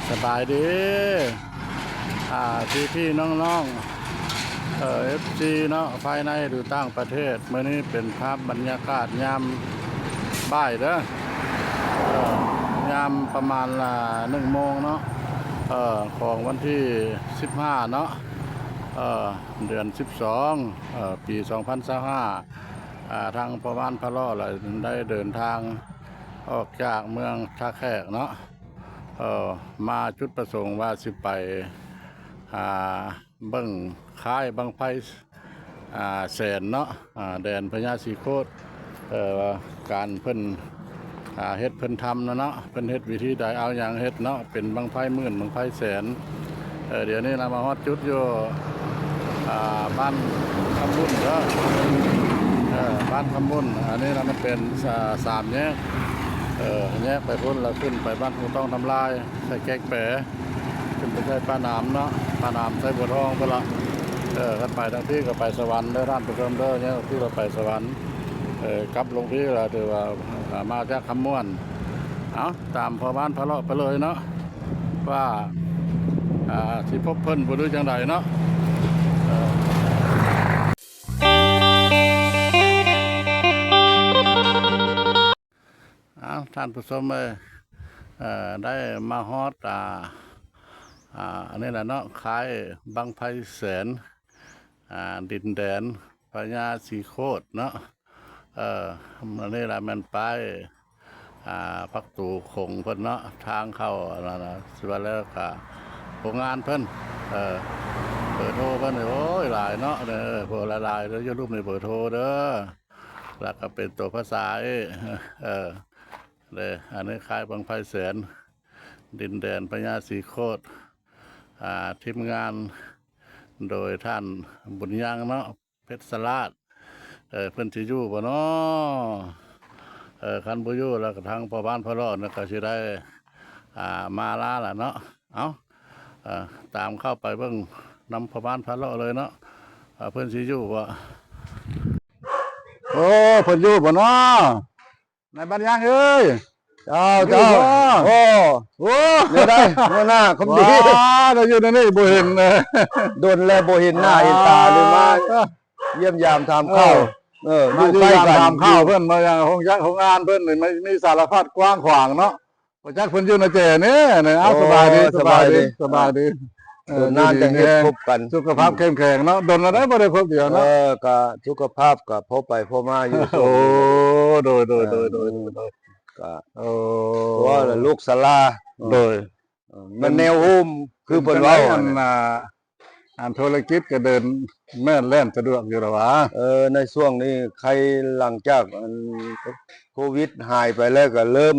ສະບາຍດີ ອ່າ ພີ່ໆ ນ້ອງໆ ເອີ ເອັຟຊີ ເນາະ ພາຍໃນ ຫຼື ຕ່າງປະເທດ. ມື້ນີ້ເປັນພາບບັນຍາກາດຍາມບ່າຍເດີ ເອີ ຍາມປະມານ ອ່າ ໜຶ່ງໂມງເນາະ ເອີ ຂອງວັນທີສິບຫ້າເນາະ ເອີ ເດືອນສິບສອງ ເອີ ປີສອງພັນຊາວຫ້າ ອ່າ ທາງພໍ່ບ້ານພະເລາະ ລະໄດ້ເດີນທາງອອກຈາກເມືອງທ່າແຂກເນາະ ເອີ ມາຈຸດປະສົງວ່າຊິໄປ ອ່າ ເບິ່ງຄ້າຍບັ້ງໄຟ ອ່າ ແສນເນາະ ອ່າ ແດນພະຍາສີໂຄດ ເອີ ວ່າການເພິ່ນ ອ່າ ເຮັດເພິ່ນທຳນະເນາະ ເພິ່ນເຮັດວິທີໃດ ເອົາຫຍັງເຮັດເນາະ ເປັນບັ້ງໄຟໝື່ນ ບັ້ງໄຟແສນ. ເອີ ດຽວນີ້ລະມາຮອດຈຸດຢູ່ ອ່າ ບ້ານຄຳບຸນເດີ ເອີ ບ້ານຄຳບຸນ. ອັນນີ້ລະມັນເປັນ ສາ ສາມແຍກ ເອີ ແຍກໄປພຸ້ນລະຂຶ້ນໄປບ້ານພູຕ້ອງທຳລາຍ ໃສ່ແກ້ງແປ ຂຶ້ນໄປໃສ່ປາໜາມເນາະ ປາໜາມໃສ່ບົວທອງພຸ້ນລະ. ເອີ ຄັນໄປທາງພີ້ກໍໄປສະຫວັນເດີທ່ານຜູ້ຊົມເດີ ແຍກທາງພີ້ກໍໄປສະຫວັນ ເອີ ກັບລົງພີ້ລະຖືວ່າ ອ່າ ມາຈາກຄຳມ່ວນ. ເອົາ ຕາມພໍ່ບ້ານພະເລາະໄປເລີຍເນາະ ວ່າ ອ່າ ຊິພົບເພິ່ນບໍ່ ຫຼື ຈັ່ງໃດເນາະ ເອີ. ອ້າວ ທ່ານຜູ້ຊົມເອີຍ ເອີ ໄດ້ມາຮອດ ອ່າ ອ່າ ອັນນີ້ລະເນາະ ຄ້າຍບັ້ງໄຟແສນ ອ່າ ດິນແດນພະຍາສີໂຄດເນາະ. ເອີ ອັນນີ້ລະແມ່ນປ້າຍ ອ່າ ປະຕູໂຂງເພິ່ນເນາະ ທາງເຂົ້າ ອັນນັ້ນນະ ຊິວ່າແລ້ວກະໂຮງງານເພິ່ນ ເອີ ເບີໂທເພິ່ນ ໂອ້ຍ ຫຼາຍເນາະ ເອີ ໂພ ຫຼາຍໆເດີ ຢູ່ຮູບໃນເບີໂທເດີ. ແລ້ວກໍເປັນຕົວພາສາອີກ ເອີ ເດ້ ອັນນີ້ຄ້າຍບັ້ງໄຟແສນ ດິນແດນພະຍາສີໂຄດ ອ່າ ທີມງານໂດຍທ່ານບຸນຍັງເນາະ ເພັດສະຫຼາດ ເອີ ເພິ່ນຊິຢູ່ບໍ່ເນາະ? ເອີ ຄັນບໍ່ຢູ່ແລ້ວກໍທາງພໍ່ບ້ານພະເລາະນະ ກໍຊິໄດ້ ອ່າ ມາລາລະເນາະ. ເອົາ ເອີ ຕາມເຂົ້າໄປເບິ່ງນຳພໍ່ບ້ານພະເລາະເລີຍເນາະ ວ່າເພິ່ນຊິຢູ່ບໍ່? ໂອ້ ເພິ່ນຢູ່ບໍ່ເນາະ? ນາຍບັນຍັງເອີຍ ເຈົ້າ ເຈົ້າ ໂອ້ ໂອ້ ແນວໃດ ຫົວໜ້າຄຳດີ ວ້າ ໄດ້ຢູ່ໃນນີ້ບໍ່ເຫັນ ດົນແລ້ວບໍ່ເຫັນໜ້າເຫັນຕາ ຫຼືມາຢ້ຽມຢາມຖາມຂ່າວ ເອີ ມາຢ້ຽມຢາມຖາມຂ່າວເພິ່ນ ມາຫຍັງໂຮງຈັກໂຮງງານເພິ່ນນີ້ ມີສາລະພັດກວ້າງຂວາງເນາະ. ບໍ່ຈັກເພິ່ນຢູ່ນະແຈນີ້ ເອົາ ໂອ້ ສະບາຍດີ ສະບາຍດີ ສະບາຍດີ ເອີ ດົນນານຈັ່ງເຫັນພົບກັນ ສຸຂະພາບເຂັ້ມແຂງເນາະ ດົນແລ້ວໄດ໋ບໍ່ໄດ້ພົບດຽວເນາະ ເອີ ກະສຸຂະພາບກະພໍໄປພໍມາຢູ່ ໂອ້ ໂດຍ ໂດຍ ເອີ ໂດຍ ໂດຍ ກະ ໂອ້ ເພາະວ່າລູກສາລາ ໂດຍ ເອີ ມັນແນວໂຮມ ຄືເພິ່ນເວົ້າຫັ້ນນະ ອັນທຸລະກິດກໍເດີນແມ່ນແລ່ນສະດວກຢູ່ລະຫວາ ເອີ ໃນຊ່ວງນີ້ໄຄ ຫຼັງຈາກອັນໂຄວິດຫາຍໄປແລ້ວກໍເລີ່ມ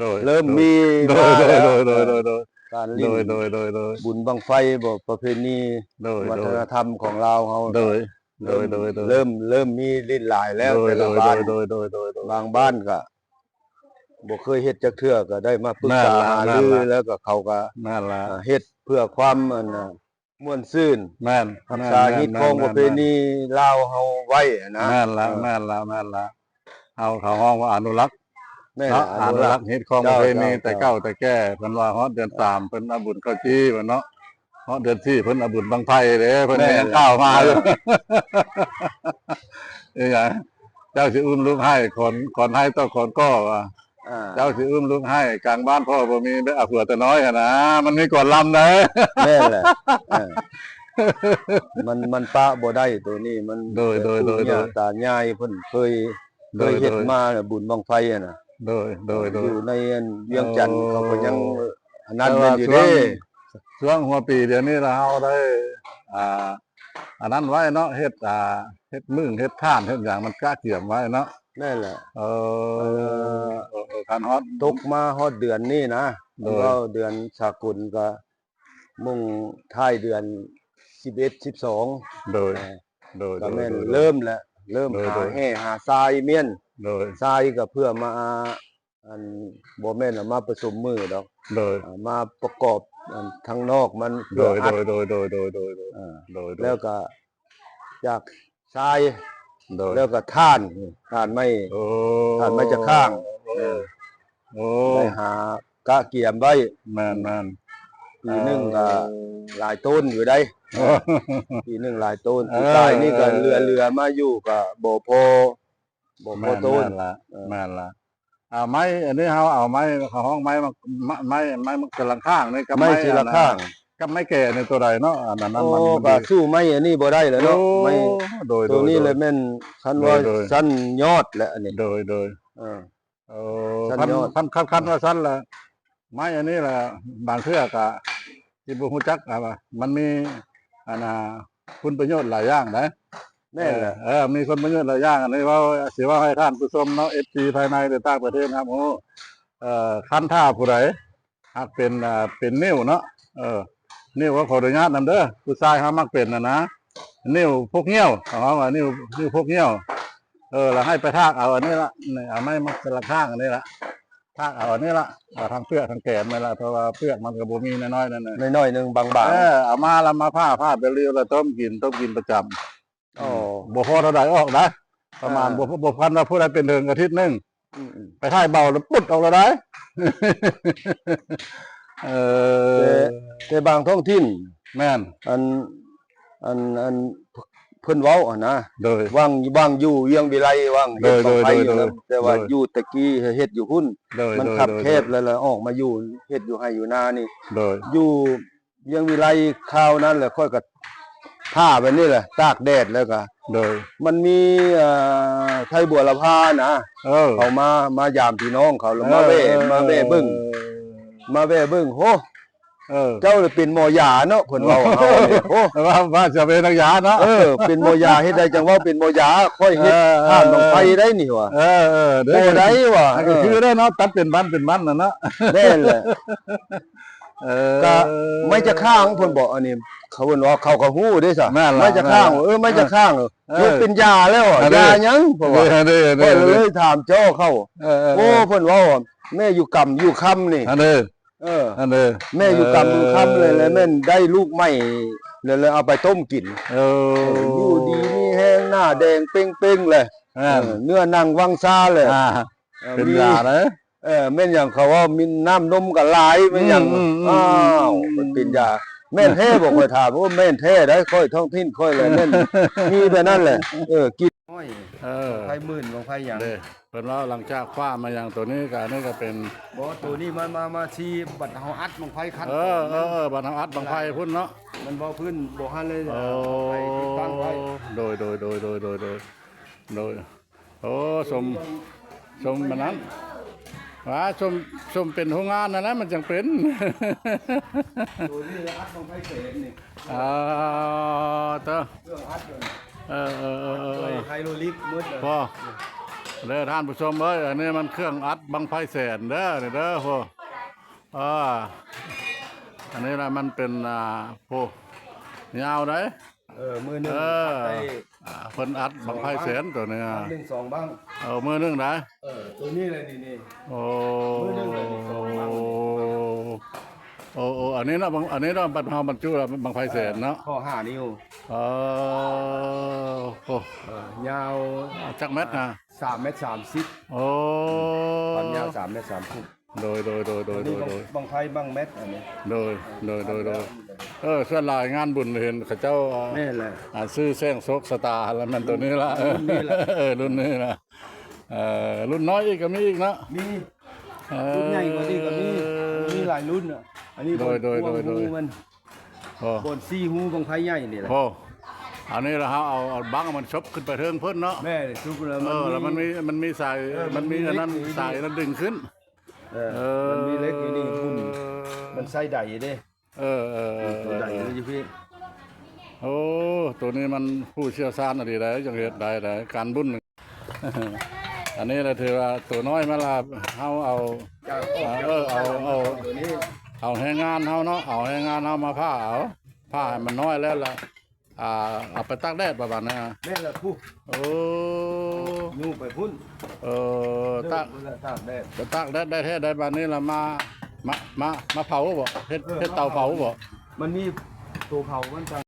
ໂດຍ ເລີ່ມມີ ໂດຍ ມາແລ້ວ ໂດຍ ໂດຍ ເອີ ໂດຍ ໂດຍ ການຫຼິ້ນ ໂດຍ ໂດຍ ໂດຍ ໂດຍ ບຸນບັ້ງໄຟບໍ ປະເພນີ ໂດຍ ວັດທະນະທຳຂອງລາວເຮົາ ໂດຍ ໂດຍ ໂດຍ ໂດຍ ເລີ່ມ ເລີ່ມມີຫຼິ້ນຫຼາຍແລ້ວ ໂດຍ ແຕ່ລະບ້ານ ໂດຍ ໂດຍ ໂດຍ ໂດຍ ບາງບ້ານກໍບໍ່ເຄີຍເຮັດຈັກເທື່ອ ກໍໄດ້ມາປຶກສາຫາລື ແລ້ວກໍເຂົາກໍ ນັ້ນລະ ເຮັດເພື່ອຄວາມ ອັນ ມ່ວນຊື່ນ ແມ່ນ ຮັກສາຮີດຄອງປະເພນີລາວເຮົາໄວ້ນະ ແມ່ນລະ ເອີ ແມ່ນລະ ແມ່ນລະ ເຮົາ ເຂົາຮ້ອງວ່າອະນຸລັກ ແມ່ນ ເນາະ ອະນຸລັກ ອະນຸລັກຮີດຄອງປະເພນີ ເຈົ້າ ແຕ່ເກົ່າແຕ່ແກ່ ເພິ່ນວ່າຮອດເດືອນສາມ ເພິ່ນເອົາບຸນເຂົ້າຈີ່ ເພິ່ນເນາະ ຮອດເດືອນສີ່ ເພິ່ນເອົາບຸນບັ້ງໄຟເດ້ ເພິ່ນຍັງກ່າວມາຢູ່ ອີຫຍັງ ເຈົ້າຊິອຸ້ມລູກໃຫ້ ຂອນ ຂອນໃຫ້ຕໍ່ຂອນກໍວ່າ ອ່າ ເຈົ້າຊິອຸ້ມລູກໃຫ້ ກາງບ້ານພໍ່ບໍ່ມີ ແບບເອົາຜົວແຕ່ນ້ອຍຫັ້ນນະ ມັນມີກ່ອນລຳໃດ໋ ແມ່ນແຫຼະ ເອີ ມັນ ມັນປະບໍ່ໄດ້ໂຕນີ້ ມັນ ໂດຍ ໂດຍ ໂດຍ ໂດຍ ຕາຍາຍເພິ່ນເຄີຍ ໂດຍ ເຄີຍເຮັດມາ ໂດຍ ບຸນບັ້ງໄຟຫັ້ນນະ ໂດຍ ໂດຍ ໂດຍ ຢູ່ໃນອັນວຽງຈັນ ເອີ ເຂົາກໍຍັງອັນນັ້ນແມ່ນຢູ່ເດ້ ແຕ່ວ່າຊ່ວງ ຊ່ວງຫົວປີດຽວນີ້ລະ ເຮົາໄດ້ ອ່າ ອັນນັ້ນໄວ້ເນາະ ເຮັດ ອ່າ ເຮັດມຶ້ງເຮັດຖ່ານເຮັດຫຍັງ ມັນກະກຽມໄວ້ເນາະ ແມ່ນແຫຼະ ເອີ ເອີ ຄັນຮອດ ຕົກມາຮອດເດືອນນີ້ນະ ໂດຍ ເວົ້າເດືອນສາກົນກະມຸງທ້າຍເດືອນສິບເອັດ ສິບສອງ ໂດຍ ເອີ ໂດຍ ກະແມ່ນ ໂດຍ ໂດຍ ເລີ່ມແຫຼະ ເລີ່ມ ໂດຍ ຫາ ໂດຍ ແຮ່ຫາຊາຍມ້ຽນ ໂດຍ ຊາຍກະເພື່ອມາ ອັນ ບໍ່ແມ່ນເອົາມາປະສົມມືດອກ ໂດຍ ເອົາມາປະກອບ ອັນ ທາງນອກມັນ ໂດຍ ເພື່ອອັດ ໂດຍ ໂດຍ ໂດຍ ໂດຍ ໂດຍ ອ່າ ໂດຍ ໂດຍ ແລ້ວກະຈາກຊາຍ ໂດຍ ແລ້ວກະຖ່ານ ຖ່ານໄມ້ ໂອ້ ຖ່ານໄມ້ຈະຂ້າງ ໂອ້ ເອີ ໂອ້ ໄດ້ຫາກະກຽມໄວ້ ແມ່ນ ແມ່ນ ປີໜຶ່ງກໍ ເອີ ຫຼາຍໂຕນຢູ່ໃດ໋ ເອີ ປີໜຶ່ງຫຼາຍໂຕນ ເອີ ປີກາຍນີ້ກໍ ເອີ ເຫຼືອໆມາຢູ່ກໍບໍ່ພໍ ບໍ່ພໍໂຕນ ແມ່ນລະ ເອີ ແມ່ນລະ. ອ່າ ໄມ້ອັນນີ້ເຮົາເອົາໄມ້ ເຂົາຮ້ອງໄມ້ ໄມ້ ໄມ້ ໄມ້ ໄມ້ ໄມ້ ໄມ້ ໄມ້ ໄມ້ ໄມ້ ໄມ້ ໄມ້ ໄມ້ ໄມ້ ໄມ້ ໄມ້ ໄມ້ ໄມ້ແກ່ນີ້ໂຕໃດເນາະ ອັນນັ້ນ ໂອ້ ມັນ ມັນ ກໍ ມັນ ສູ້ໄມ້ອັນນີ້ບໍ່ໄດ້ແລ້ວເນາະ ໂອ້ ໄມ້ ໂດຍ ໂຕນີ້ ໂດຍ ແຫຼະແມ່ນ ຄັນວ່າ ໂດຍ ໂດຍ ຊັ້ນຍອດແຫຼະອັນນີ້ ໂດຍ ໂດຍ ເອີ ເອີ ຊັ້ນຍອດ ຄັນ ຄັນ ຄັນວ່າຊັ້ນລະ ໄມ້ອັນນີ້ລະ ບາງເທື່ອກະ ທີ່ບໍ່ຮູ້ຈັກ ອ່າ ມັນມີ ອັນນ່າ ຄຸນປະໂຫຍດຫຼາຍຢ່າງໃດ໋ ແມ່ນແຫຼະ ເອີ ເອີ ມີຄຸນປະໂຫຍດຫຼາຍຢ່າງ ອັນນີ້ເວົ້າ ຊິເວົ້າໃຫ້ທ່ານຜູ້ຊົມເນາະ ເອັຟຊີ ພາຍໃນ ຫຼື ຕ່າງປະເທດຮັບຮູ້ ເອີ ຄັນຖ້າຜູ້ໃດຫາກເປັນ ອ່າ ເປັນນິ້ວເນາະ ເອີ ນິ້ວ ຂໍອະນຸຍາດນຳເດີ ຜູ້ຊາຍເຮົາມັກເປັນຫັ້ນນະ ນິ້ວພົກຍ່ຽວ ເຮົາວ່ານິ້ວ ນິ້ວພົກຍ່ຽວ ເອີ ລະໃຫ້ໄປຖາກເອົາອັນນີ້ລະ ນີ້ ເອົາໄມ້ມາສະລະຂ້າງອັນນີ້ລະ ຖາກເອົາອັນນີ້ລະ ເອົາທັງເປືອກທັງແກນນີ້ລະ ເພາະວ່າເປືອກມັນກໍບໍ່ມີນ້ອຍໆນັ້ນນະ ນ້ອຍໆໜຶ່ງບາງໆ ເອີ ເອົາມາລະມາຜ່າ ຜ່າເປັນລິ້ວລະຕົ້ມກິນ ຕົ້ມກິນປະຈຳ ອໍ ບໍ່ພໍເທົ່າໃດອອກນະ ປະມານ ເອີ ບໍ່ ບໍ່ ຄັນວ່າຜູ້ໃດເປັນເຖິງອາທິດໜຶ່ງ ອືມໆ ໄປຖ່າຍເບົາແລ້ວປຸດອອກແລ້ວໄດ໋ ເອີ ແຕ່ ແຕ່ບາງທ້ອງຖິ່ນ ແມ່ນ ອັນ ອັນ ອັນ ເພິ່ນເວົ້າຫັ້ນນະ ໂດຍ ຫວ່າງ ຫວ່າງຢູ່ວຽງວິໄລ ຫວ່າງເຮັດ ໂດຍ ບັ້ງໄຟ ໂດຍ ຢູ່ນຳ ໂດຍ ແຕ່ວ່າ ໂດຍ ຢູ່ແຕ່ກີ້ເຮັດຢູ່ພຸ້ນ ໂດຍ ມັນ ໂດຍ ຄັບແຄບ ໂດຍ ແລ້ວ ແລ້ວອອກມາຢູ່ ເຮັດຢູ່ໄຮ່ຢູ່ນານີ້ ໂດຍ ຢູ່ວຽງວິໄລຄາວນັ້ນແຫຼະ ຂ້ອຍກໍຜ່າແບບນີ້ແຫຼະ ຕາກແດດແລ້ວກໍ ໂດຍ ມັນມີ ເອີ ໄທບົວລະພານະ ເອີ ເຂົາມາ ມາຢາມພີ່ນ້ອງເຂົາ ແລ້ວມາແວ່ ເອີ ມາແວ່ເບິ່ງ ເອີ ມາແວ່ເບິ່ງ ໂຫ ເອີ ເຈົ້າເປັນໝໍຢາເນາະ ເພິ່ນເວົ້າເຮົານີ້ ໂອ້ ວ່າ ວ່າຈະເປັນນັກຢາເນາະ ເອີ ເປັນໝໍຢາ ເຮັດໃດຈັ່ງເວົ້າເປັນໝໍຢາ ຂ້ອຍເຮັດ ເອີ ຖ່ານບັ້ງໄຟໄດ໋ນີ້ວ່າ ເອີ ເອີ ບໍ່ໄດ້ວ່າ ເອີ ຄືເດ້ເນາະ ຕັດເປັນບັ້ນເປັນບັ້ນນະເນາະ ແມ່ນແຫຼະ ເອີ ກະໄມ້ຈະຂ້າງເພິ່ນບອກ ອັນນີ້ເຂົາເອີ້ນວ່າ ເຂົາກໍຮູ້ເດ້ຊະ ແມ່ນລະ ໄມ້ຈະຂ້າງ ແມ່ນລະ ເອີ ໄມ້ຈະຂ້າງ ເອີ ຍົກເປັນຢາແລ້ວ ເອີ ຢາຫຍັງ ເພາະວ່າ ເອີ ເອີ ຂ້ອຍເລີຍຖາມເຈົ້າເຂົາ ເອີ ເອີ ໂອ້ ເອີ ເພິ່ນເວົ້າ ແມ່ຢູ່ກຳຢູ່ຄຳນີ້ ອັນເດີ ເອີ ອັນເດີ ແມ່ຢູ່ກຳຢູ່ຄຳເລີຍ ແລ້ວແມ່ນໄດ້ລູກໃໝ່ ແລ້ວ ແລ້ວເອົາໄປຕົ້ມກິນ ເອີ ເອີ ຢູ່ດີມີແຮງ ໜ້າແດງເປັງໆເລີຍ ແມ່ນ ເອີ ເນື້ອໜັງວັງຊາເລີຍ ອ່າ ເອີ ເປັນຢາເດ້ ເອີ ແມ່ນຫຍັງເຂົາເວົ້າ ມີນ້ຳນົມກໍຫຼາຍ ແມ່ນຫຍັງ ອືມ ອ້າວ ອືມ ມັນເປັນຢາ ແມ່ນແທ້ບໍ່ ຂ້ອຍຖາມ ໂອ້ ແມ່ນແທ້ໄດ໋ ຂ້ອຍທ້ອງຖິ່ນຂ້ອຍແຫຼະ ແມ່ນ ມີແບບນັ້ນແຫຼະ ເອີ ກິນ ນ້ອຍ ເອີ ບັ້ງໄຟໝື່ນ ບັ້ງໄຟຫຍັງ ເດ້ ເພິ່ນວ່າຫຼັງຈາກຟ້າມາຫຍັງໂຕນີ້ກໍ ອັນນີ້ກໍເປັນ ບໍ່ ໂຕນີ້ມາ ມາ ມາຊີ້ບັດເຮົາອັດບັ້ງໄຟຄັນ ເອີ ເອີ ເອີ ບັດເຮົາອັດບັ້ງໄຟພຸ້ນເນາະ ມັນບໍ່ພື້ນບໍ່ຫັ້ນເລີຍ ເອີ ບັ້ງໄຟຕິດຕັ້ງໄວ້ ໂດຍ ໂດຍ ໂດຍ ໂດຍ ໂດຍ ໂດຍ ໂອ້ ສົມ ສົມອັນນັ້ນ ວ່າສົມ ສົມເປັນໂຮງງານນັ້ນແຫຼະ ມັນຈັ່ງເປັນ ໂຕນີ້ອັດບັ້ງໄຟແສນນີ້ ອ່າ ເຕີ ເຄື່ອງອັດເລີຍ ເອີ ເອີ ເອີ ເອີ ເອີ ໄຮໂດຣລິກໝົດເລີຍ ພໍ ເດີທ່ານຜູ້ຊົມເອີຍ ອັນນີ້ມັນເຄື່ອງອັດບັ້ງໄຟແສນເດີ ນີ້ເດີ ໂອ້ ອ່າ ອັນນີ້ລະມັນເປັນ ອ່າ ໂອ້ ຍາວໃດ ເອີ ມື້ໜຶ່ງ ເອີ ອັດໄດ້ ອ່າ ເພິ່ນອັດບັ້ງໄຟແສນໂຕນີ້ ວັນໜຶ່ງສອງບັ້ງ ເອີ ມື້ໜຶ່ງນະ ເອີ ໂຕນີ້ແຫຼະນີ້ ນີ້ ໂອ້ ມື້ໜຶ່ງແຫຼະນີ້ສອງບັ້ງ ໂອ້ ໂອ້ ອັນນີ້ເນາະ ອັນນີ້ເນາະ ບັດເຮົາບັນຈຸແລ້ວບັ້ງໄຟແສນເນາະ ເອີ ຂໍ້ຫ້ານິ້ວ ເອີ ໂອ້ ເອີ ຍາວ ຈັກແມັດນະ ສາມແມັດສາມສິບ ໂອ້ ຄວາມຍາວສາມແມັດສາມສິບ ໂດຍ ໂດຍ ໂດຍ ໂດຍ ອັນນີ້ ໂດຍ ບັ້ງ ໂດຍ ບັ້ງໄຟບັ້ງແມັດອັນນີ້ ໂດຍ ໂດຍ ໂດຍ ໂດຍ ເອີ ສ່ວນຫຼາຍງານບຸນເຫັນເຂົາເຈົ້າ ແມ່ນແຫຼະ ອ່າ ຊື້ແຊງໂຊກຊະຕາ ແລ້ວແມ່ນໂຕນີ້ລະ ເອີ ລຸ້ນນີ້ລະ ເອີ ລຸ້ນນີ້ລະ ເອີ ລຸ້ນນ້ອຍອີກກໍມີອີກເນາະ ມີ ເອີ ລຸ້ນໃຫຍ່ກວ່ານີ້ກໍມີ ມີຫຼາຍລຸ້ນ ອັນນີ້ ໂດຍ ໂດຍ ໂດຍ ໂດຍ ມັນ ໂອ້ ບ່ອນສີ່ຮູບັ້ງໄຟໃຫຍ່ນີ້ແຫຼະ ໂອ້ ອັນນີ້ລະເຮົາເອົາ ເອົາບັ້ງມັນສົບຂຶ້ນໄປເທິງເພິ່ນເນາະ ແມ່ນ ສຸບແລ້ວ ເອີ ມັນມີ ມັນມີສາຍ ເອີ ມັນມີອັນນັ້ນ ສາຍນັ້ນດຶງຂຶ້ນ ເອີ ເອີ ມັນມີເຫຼັກຢູ່ນີ້ ມັນໃຊ້ໄດເດ້ ເອີ ເອີ ເອີ ໂຕໃດຢູ່ພີ້ ໂອ້ ໂຕນີ້ມັນຜູ້ຊ່ຽວຊານອີ່ຫຼີໃດ໋ ຈັ່ງເຮັດໄດ້ໃດ໋ ການບຸນ ອັນນີ້ລະຖືວ່າໂຕນ້ອຍມາລະ ເຮົາເອົາ ເອີ ເອົາ ເອົາ ເອົາແຮງງານເຮົາເນາະ ເອົາແຮງງານເຮົາມາຜ່າເອົາ ຜ່າໃຫ້ມັນນ້ອຍແລ້ວລະ ອ່າ ເອົາໄປຕາກແດດປະມານນັ້ນ ແມ່ນລະພຸ້ນ ໂອ້ ຍູ້ໄປພຸ້ນ ເອີ ຕາກ ຕາກແດດ ໄປຕາກແດດໄດ້ແທ້ໄດ້ ບາດນີ້ລະມາ ມາ ມາ ມາເຜົາບໍ່ ເຮັດ ເອີ ເຮັດເຕົາເຜົາບໍ່ ມັນມີໂຕເຜົາມັນຈັ່ງ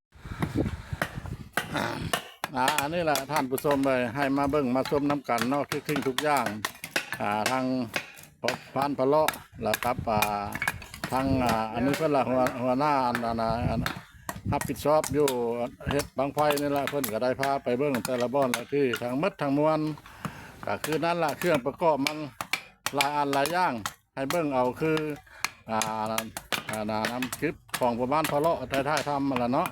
ອ່າ ອັນນີ້ລະທ່ານຜູ້ຊົມເອີຍ ໃຫ້ມາເບິ່ງມາຊົມນຳກັນເນາະ ທຸກສິ່ງທຸກຢ່າງ ອ່າ ທັງ ພານພະເລາະ ລະກັບ ອ່າ ທາງ ອ່າ ອັນນີ້ເພິ່ນລະ ຫົວ ຫົວໜ້າ ອັນ ອັນ ອັນ ອັນຮັບຜິດຊອບຢູ່ເຮັດບັ້ງໄຟນີ້ລະ ເພິ່ນກໍໄດ້ພາໄປເບິ່ງແຕ່ລະບ່ອນລະທີ່ ທັງໝົດທັງມວນ ກໍຄືນັ້ນລະ ເຄື່ອງປະກອບມັນຫຼາຍອັນຫຼາຍຢ່າງ ໃຫ້ເບິ່ງເອົາຄື ອ່າ ອ່າ ນຳຄລິບຂອງພໍ່ບ້ານພະເລາະໄດ້ຖ່າຍທຳຫັ້ນລະເນາະ.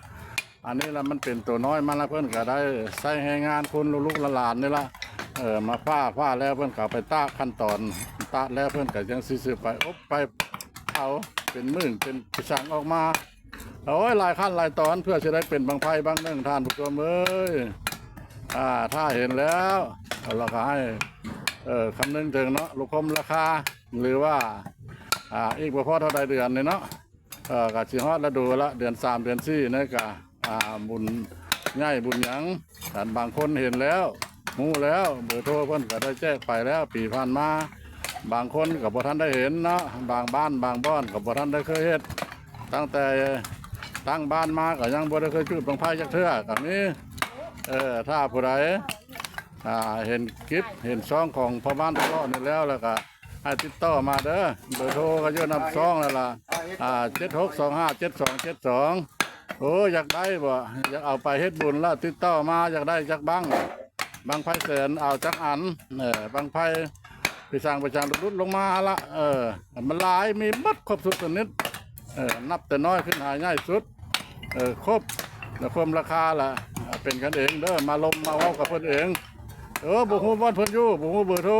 ອັນນີ້ລະມັນເປັນໂຕນ້ອຍມັນລະ ເພິ່ນກໍໄດ້ໃຊ້ແຮງງານຄົນລູກໆຫຼານໆນີ້ລະ ເອີ ມາຟາ ຟາແລ້ວເພິ່ນກໍເອົາໄປຕາກ ຂັ້ນຕອນຕາກແລ້ວເພິ່ນກໍຈັ່ງຊິຊື້ໄປອົບໄປເຜົາ ເປັນໝື່ນເປັນປີສັງອອກມາ. ໂອ້ຍ ຫຼາຍຂັ້ນຫຼາຍຕອນ ເພື່ອຊິໄດ້ເປັນບັ້ງໄຟບັ້ງໜຶ່ງ ທ່ານຜູ້ຊົມເອີຍ. ອ່າ ຖ້າເຫັນແລ້ວ ແລ້ວກໍໃຫ້ ເອີ ຄຳນຶງເຖິງເນາະ ລາຄາ ຫຼືວ່າ ອ່າ ອີກບໍ່ພໍເທົ່າໃດເດືອນນີ້ເນາະ ເອີ ກໍຊິຮອດລະດູລະ ເດືອນສາມເດືອນສີ່ນີ້ກໍ ອ່າ ບຸນໃຫຍ່ບຸນຫຍັງ ຄັນບາງຄົນເຫັນແລ້ວ ຮູ້ແລ້ວ ເບີໂທເພິ່ນກໍໄດ້ແຈກໄປແລ້ວປີຜ່ານມາ. ບາງຄົນກໍບໍ່ທັນໄດ້ເຫັນເນາະ ບາງບ້ານບາງບ່ອນກໍບໍ່ທັນໄດ້ເຄີຍເຮັດ ຕັ້ງແຕ່ຕັ້ງບ້ານມາກໍຍັງບໍ່ໄດ້ເຄີຍຈູດບັ້ງໄຟຈັກເທື່ອກໍມີ. ເອີ ຖ້າຜູ້ໃດ ອ່າ ເຫັນຄລິບເຫັນຊ່ອງຂອງພໍ່ບ້ານພະເລາະນີ້ແລ້ວ ແລ້ວກໍໃຫ້ຕິດຕໍ່ມາເດີ ເບີໂທກໍຢູ່ນຳຊ່ອງນັ້ນລະ ອ່າ ເຈັດຫົກສອງຫ້າເຈັດສອງເຈັດສອງ. ໂອ້ ຢາກໄດ້ບໍ່ ຢາກເອົາໄປເຮັດບຸນລະ ຕິດຕໍ່ມາ. ຢາກໄດ້ຈັກບັ້ງ ບັ້ງໄຟແສນເອົາຈັກອັນ ເອີ ບັ້ງໄຟໄປສ້າງໄປສ້າງຫຼຸດລົງມາລະ ເອີ ມັນຫຼາຍ ມີໝົດຄົບທຸກຊະນິດ ເອີ ນັບແຕ່ນ້ອຍຂຶ້ນຫາໃຫຍ່ສຸດ ເອີ ຄົບ ລະຄົມລາຄາລະ ເປັນກັນເອງເດີ ມາລົມມາເວົ້າກັບເພິ່ນເອງ. ເອີ ບໍ່ຮູ້ບ່ອນເພິ່ນຢູ່ ບໍ່ຮູ້ເບີໂທ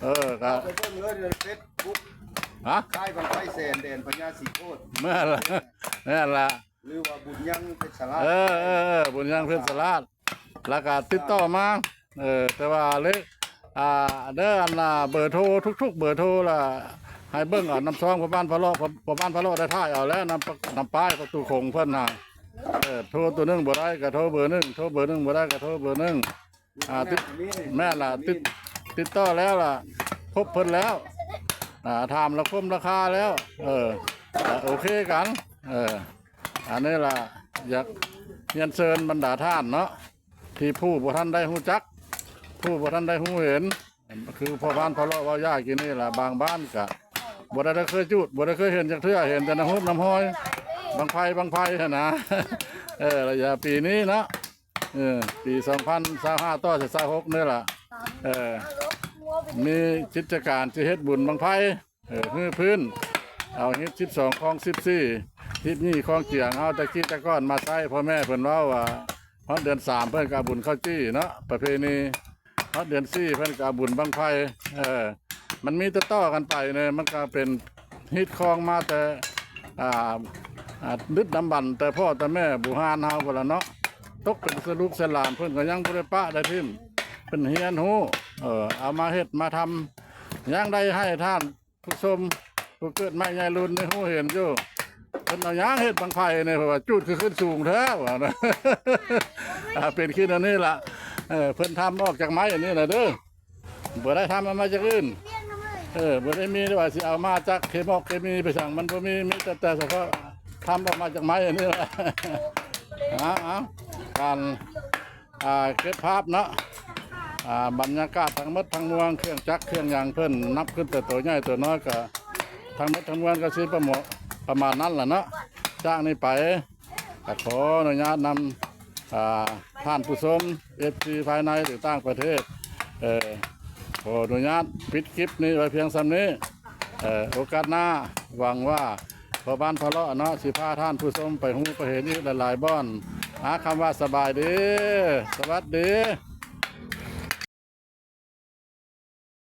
ເອີ ກໍ ເຂົ້າໄປເບິ່ງເລີຍໃນເຟສບຸກ ຮະ ຄ້າຍບັ້ງໄຟແສນແດນພະຍາສີໂຄດ ແມ່ນລະ ແມ່ນລະ ຫຼືວ່າບຸນຍັງເພັດສະລາດ ເອີ ເອີ ເອີ ບຸນຍັງເພັດສະລາດ ແລ້ວກໍຕິດຕໍ່ມາ ເອີ ແຕ່ວ່າເລກ ອ່າ ເດີ ອັນນ່າ ເບີໂທ ທຸກໆເບີໂທລະ ໃຫ້ເບິ່ງເອົານຳຊ່ອງພໍ່ບ້ານພະເລາະ ພໍ່ ພໍ່ບ້ານພະເລາະໄດ້ຖ່າຍເອົາແລ້ວ ນຳ ນຳປ້າຍປະຕູຂົງເພິ່ນນະ ເອີ ໂທໂຕໜຶ່ງບໍ່ໄດ້ກໍໂທເບີໜຶ່ງ ໂທເບີໜຶ່ງບໍ່ໄດ້ກໍໂທເບີໜຶ່ງ ອ່າ ຕິດ ແມ່ນລະ ຕິດ ຕິດຕໍ່ແລ້ວລະ ພົບເພິ່ນແລ້ວ ອ່າ ຖາມລາຄົມລາຄາແລ້ວ ເອີ ກໍໂອເຄກັນ ເອີ ອັນນີ້ລະ ຢາກຮຽນເຊີນບັນດາທ່ານເນາະ ທີ່ຜູ້ບໍ່ທັນໄດ້ຮູ້ຈັກ ຜູ້ບໍ່ທັນໄດ້ຮູ້ເຫັນ ຄືພໍ່ບ້ານພະເລາະເວົ້າຢ່າກິນນີ້ລະ ບາງບ້ານກະບໍ່ໄດ້ ໄດ້ເຄີຍຈູດ ບໍ່ໄດ້ເຄີຍເຫັນຈັກເທື່ອ ເຫັນແຕ່ນຳຮູບນຳຮອຍ ບັ້ງໄຟ ບັ້ງໄຟຫັ້ນນະ ເອີ ລະຢະປີນີ້ເນາະ ເອີ ປີສອງພັນຊາວຫ້າຕໍ່ຊາວຫົກນີ້ລະ ເອີ ມີກິດຈະການຊິເຮັດບຸນບັ້ງໄຟ ເອີ ຮື້ພື້ນ ເອົາຮີບສິບສອງຄອງສິບສີ່ ຮີບຍີ່ຄອງຈຽງ ເອົາແຕ່ກີ້ແຕ່ກ່ອນມາໃຊ້ ພໍ່ແມ່ເພິ່ນເວົ້າວ່າ ຮອດເດືອນສາມເພິ່ນກໍເອົາບຸນເຂົ້າຈີ່ເນາະ ປະເພນີ ຮອດເດືອນສີ່ເພິ່ນກໍເອົາບຸນບັ້ງໄຟ ເອີ ມັນມີຕໍ່ໆກັນໄປເນາະ ມັນກໍເປັນຮີດຄອງມາແຕ່ ອ່າ ອ່າ ດຶກດຳບັນແຕ່ພໍ່ແຕ່ແມ່ບູຮານເຮົາພຸ້ນລະເນາະ ຕົກເປັນລູກເປັນຫຼານ ເພິ່ນກໍຍັງບໍ່ໄດ້ປະໄດ້ຖິ້ມ ເພິ່ນຮຽນຮູ້ ເອີ ເອົາມາເຮັດມາທຳ ຍັງໄດ້ໃຫ້ທ່ານ ຜູ້ຊົມ ຜູ້ເກີດໃໝ່ໃຫຍ່ລຸ້ນນີ້ຮູ້ເຫັນຢູ່ ເພິ່ນເອົາຫຍັງເຮັດບັ້ງໄຟນີ້ ເພິ່ນວ່າຈູດຄືຂຶ້ນສູງແທ້ວ່ານະ ອ່າ ເປັນຂຶ້ນອັນນີ້ລະ ເອີ ເພິ່ນທຳອອກຈາກໄມ້ອັນນີ້ລະເດີ ບໍ່ໄດ້ທຳເອົາມາຈາກອື່ນ ເອີ ບໍ່ໄດ້ມີວ່າຊິເອົາມາຈາກເຄມອກເຄມີໄປສັງ ມັນບໍ່ມີ ມີແຕ່ ແຕ່ສະເພາະທຳອອກມາຈາກໄມ້ອັນນີ້ລະ ເອົາ ເອົາ ການ ອ່າ ເກັບພາບເນາະ ອ່າ ບັນຍາກາດທັງໝົດທັງມວນ ເຄື່ອງຈັກເຄື່ອງຫຍັງເພິ່ນ ນັບຂຶ້ນແຕ່ໂຕໃຫຍ່ໂຕນ້ອຍ ກໍທັງໝົດທັງມວນກໍຊິປະມານ ປະມານນັ້ນລະເນາະ ຈາກນີ້ໄປກໍຂໍອະນຸຍາດນຳ ອ່າ ທ່ານຜູ້ຊົມ ເອັຟຊີ ພາຍໃນ ຫຼື ຕ່າງປະເທດ ເອີ ຂໍອະນຸຍາດປິດຄລິບນີ້ໄວ້ພຽງສ່ຳນີ້ ເອີ ໂອກາດໜ້າ ຫວັງວ່າພໍ່ບ້ານພະເລາະເນາະ ຊິພາທ່ານຜູ້ຊົມໄປຮູ້ໄປເຫັນອີກຫຼາຍໆບ່ອນ ຫາຄຳວ່າສະບາຍດີ ສະຫວັດດີ.